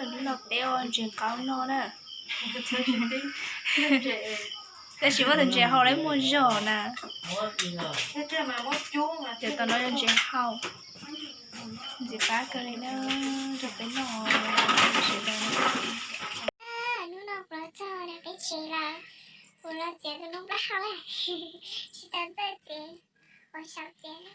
Hnub no peb ua ntses qaub noj na. Tab sis muab tus ntses hau lawm muag zog na. Ces tom no yog ntses hau. Ntxim qab kawg li na, rau peb noj sawv daws. Hnub no kuv los txog peb tsev lawm. Kuv los txiav tus noob plaub hau lawm, tsis tau txawj txiav, ua saum txiav.